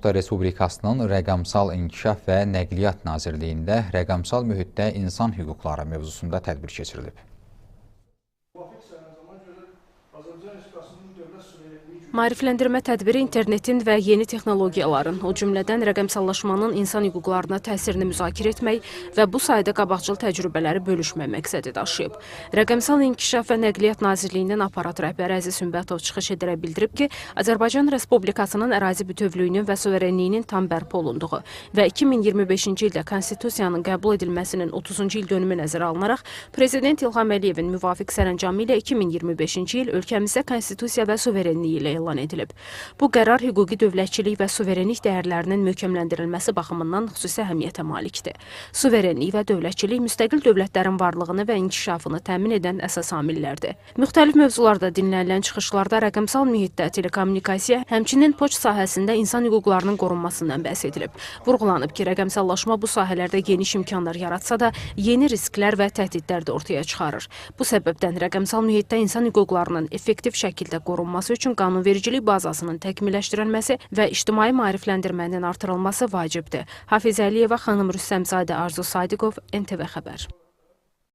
Respublikasının Rəqəmsal İnkişaf və Nəqliyyat Nazirliyində rəqəmsal mühitdə insan hüquqları mövzusunda tədbir keçirilib. Maarifləndirmə tədbiri internetin və yeni texnologiyaların, o cümlədən rəqəmsallaşmanın insan hüquqlarına təsirini müzakirə etmək və bu sayədə qabaqcıl təcrübələri bölüşmək məqsədi daşıyıb. Rəqəmsal İnkişaf və Nəqliyyat Nazirliyinin aparat rəhbəri Əziz Sümbətov çıxış edərək bildirib ki, Azərbaycan Respublikasının ərazi bütövlüyünün və suverenliyinin tam bərpa olunduğu və 2025-ci ildə Konstitusiyanın qəbul edilməsinin 30-cu il dönümü nəzərə alınaraq Prezident İlham Əliyevin müvafiq sərəncamı ilə 2025-ci il ölkəmizdə Konstitusiya və suverenliyi ilə elan edilib. Bu qərar hüquqi dövlətçilik və suverenlik dəyərlərinin möhkəmləndirilməsi baxımından xüsusi əhəmiyyətə malikdir. Suverenlik və dövlətçilik müstəqil dövlətlərin varlığını və inkişafını təmin edən əsas amillərdir. Müxtəlif mövzularda dinlənilən çıxışlarda rəqəmsal mühitdə telekommunikasiya, həmçinin poçt sahəsində insan hüquqlarının qorunmasından bəhs edilib. Vurğulanıb ki, rəqəmsallaşma bu sahələrdə geniş imkanlar yaratsa da, yeni risklər və təhdidlər də ortaya çıxarır. Bu səbəbdən rəqəmsal mühitdə insan hüquqlarının effektiv şəkildə qorunması üçün qanunvericilik bazasının təkmilləşdirilməsi və ictimai maarifləndirmənin artırılması vacibdir. Hafiz Əliyeva, Xanım Rüstəmzadə, Arzu Sadiqov, NTV Xəbər.